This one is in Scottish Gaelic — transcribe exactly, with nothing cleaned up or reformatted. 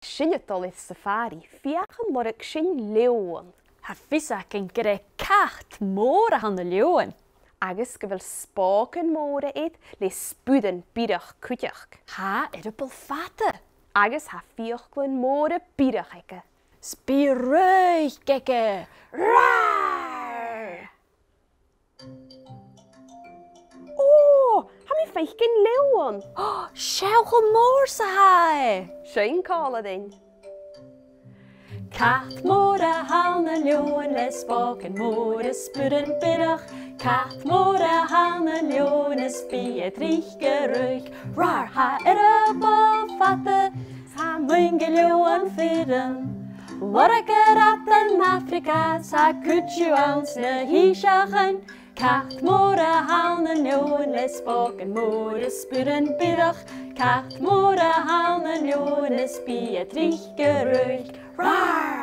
Sinn a' dol air safari, feuch an lorg sinn leòmhann. Tha fios againn gur e cat mòr a th' ann an leòmhann. Agus gu bheil spògan mòra air le spuirean biorach cuideachd. Tha e earball fada. Agus tha fiaclan mòra biorach aige. 'S bidh rùchd aige. Rar! Ò, tha mi a' faicinn leòmhann! Seall cho mòr 's a tha e! Sin còmhla rinn. Cat mòr a th' ann an leòmhann le spògan mòra is spuirean biorach. Cat mòr a th' ann an leòmhann is bidh e tric a' rùchd. Rar, tha e earball fada, 's tha e math gu leòmhann fireann. Lorgar iad ann an Afraga, 's tha cuid dhiubh anns na h-Innseachan. Cat mòr a th' ann an leòmhann le spògan mòra is spuirean biorach. Cat mòr a th' ann an leòmhann is bidh e tric a' rùchd. Rar,